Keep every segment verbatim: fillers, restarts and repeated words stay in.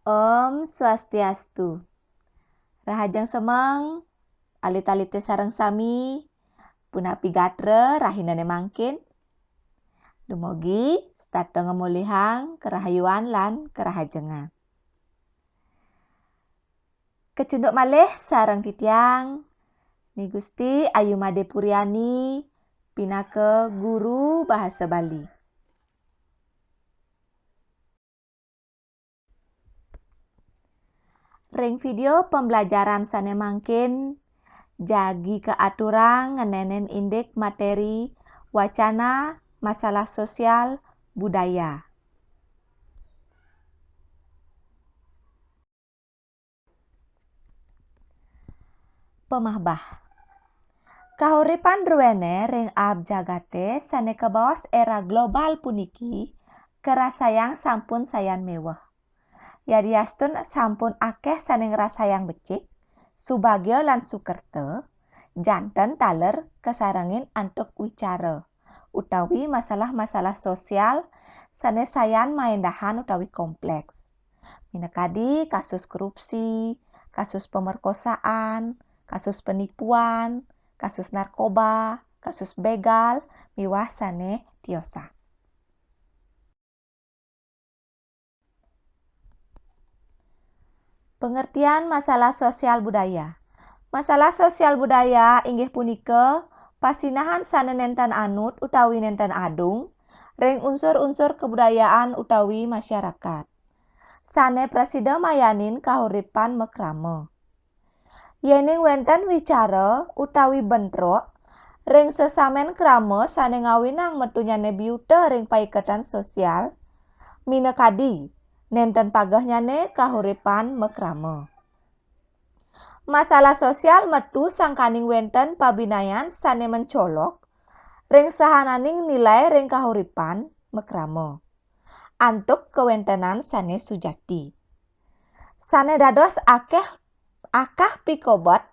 Om Swastiastu. Rahajeng semeng, alit-alité sareng sami, punapi gatra rahinané mangkin? Dumugi setata ngamolihang karahayuan lan karahajengan. Kacunduk malih sareng titiang, Ni Gusti Ayu Made Puriani, pinaka guru bahasa Bali. Ring video pembelajaran sané mangkin, jagi kaaturang ngenénin indik materi wacana masalah sosial budaya. Pamahbah. Kahuripan druéné ring aab jagaté sané kabaos éra global puniki karasayang sampun sayan méweh. Yadiastun sampun akéh sané ngrasayang becik, subagia lan sukerta, janten taler kasarengin antuk wicara utawi masalah-masalah sosial sané sayan maéndahan utawi kompleks. Minakadi kasus korupsi, kasus pemerkosaan, kasus penipuan, kasus narkoba, kasus begal, miwah sané tiosan. Pengertian masalah sosial budaya. Masalah sosial budaya inggih punika pasinahan sané nénten anut utawi nénten adung ring unsur-unsur kabudayaan utawi masyarakat, sané prasida mayanin kahuripan makrama. Yéning wénten wicara utawi bentrok ring sesamén krama sané ngawinang metunyané biuta ring paiketan sosial, minakadi nénten pagehnyané kahuripan makrama. Masalah sosial metu sangkaning wénten pabinayan sané mencolok ring sahananing nilai ring kahuripan makrama antuk kawéntenan sané sujati. Sané dados akéh akah pikobet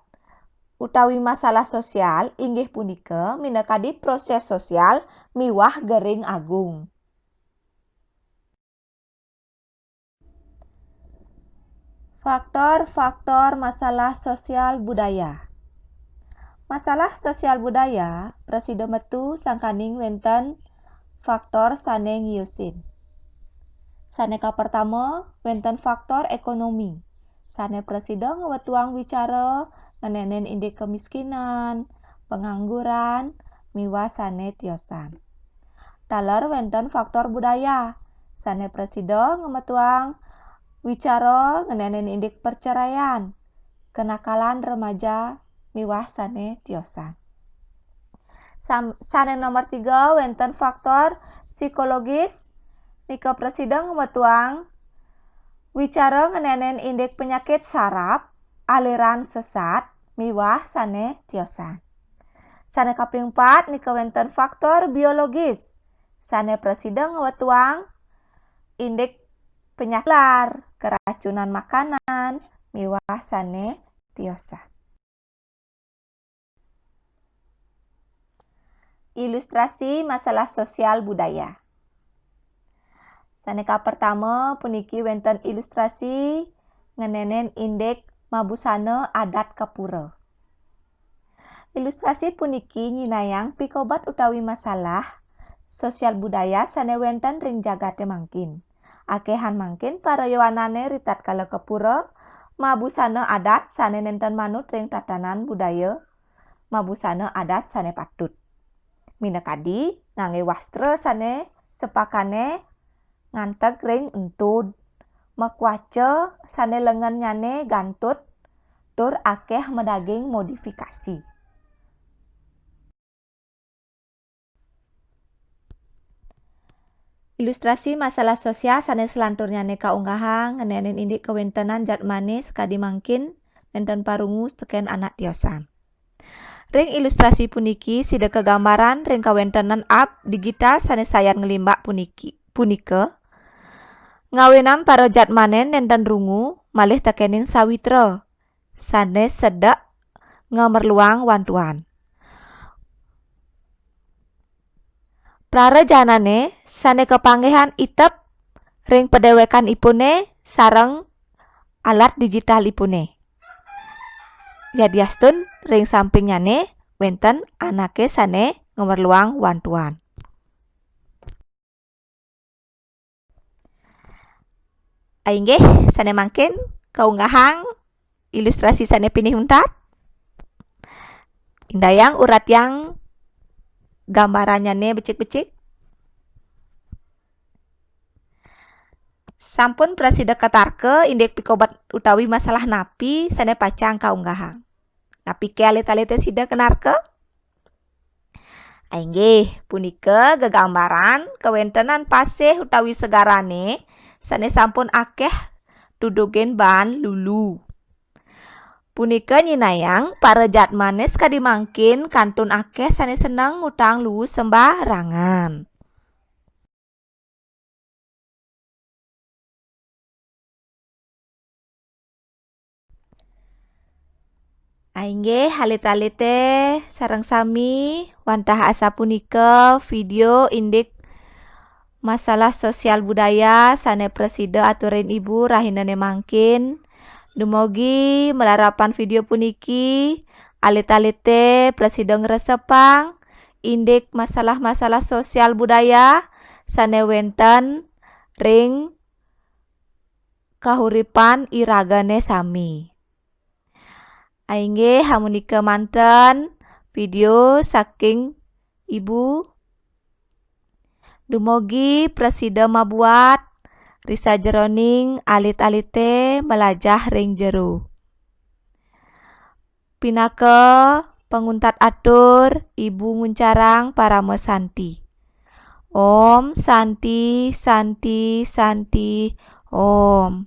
utawi masalah sosial inggih punika minakadi proses sosial miwah gering agung. Faktor-faktor masalah sosial budaya. Masalah sosial budaya prasida metu sangkaning wénten faktor sané ngiusin. Sané kapertama, wénten faktor ékonomi, sané prasida ngwetuang wicara ngenénin indik kemiskinan, pengangguran, miwah sané tiosan. Taler wénten faktor budaya, sané prasida ngwetuang wicara ngenénin indik perceraian, kenakalan remaja, miwah sané tiosan. Sam-, sané nomor tiga, wénten faktor psikologis, nika prasida ngwetuang wicara ngenénin indik penyakit saraf, aliran sesat, miwah sané tiosan. Sané kaping pat nika wénten faktor biologis, sané prasida ngwetuang indik penyakit nular, keracunan makanan, miwah sané tiosan. Ilustrasi masalah sosial budaya. Sané kapertama puniki wénten ilustrasi ngenénin indik mabusana adat ka pura. Ilustrasi puniki nyinayang pikobet utawi masalah sosial budaya sané wénten ring jagaté mangkin. Akéhan mangkin para yowanané ritatkala ka pura, mabusana adat sané nénten manut ring tatanan budaya, mabusana adat sané patut. Minakadi, nganggé wastra sané sepakané nganteg ring entud, makwaca sané lengennyané gantut, tur akéh madaging modifikasi. Ilustrasi masalah sosial sané selanturnyané kaunggahang ngenénin indik kawéntenan jadmané sakadi mangkin nénten parungu tekén anak tiosan. Ring ilustrasi puniki sida kagambaran ring kawéntenan aab digital sané sayan nglimbak puniki, punika. Ngawinang para jadmané nénten rungu malih tekéning sawitra sané sedek ngamerluang wantuan. Prarajanané sané kapanggihan itep ring padéwékanipuné sareng alat digital ipune. Yadiastun ring sampingnyane wenten anake sane ngamerluang wantuan. Ainggih, sane mangkin kaunggahang ilustrasi sane pinih untat. Indayang uratiang gambarannyane becik-becik. Sampun prasida katarka indik pikobet utawi masalah napi sane pacang kaunggahang. Napike alit-alite sida kanarka? Inggih, punika gegambaran kawentenan pasih utawi segarane sane sampun akeh dudugin baan lulu. Punika nyinayang para jadmane sakadi mangkin kantun akeh sane seneng ngutang luu sembarangan. Inggih, alit-alite sareng sami, wantah asapunika video indik masalah sosial budaya sane prasida aturin Ibu rahinane mangkin. Dumugi malarapan video puniki, alit-alite prasida ngresepang indik masalah-masalah sosial budaya sane wenten ring kahuripan iragane sami. Inggih, amunika manten video saking Ibu. Dumugi prasida mabuat ri sajeroning alit-alite malajah ring jero. Pinaka panguntat atur, Ibu nguncarang parama santi. Om Santi, Santi, Santi, Om.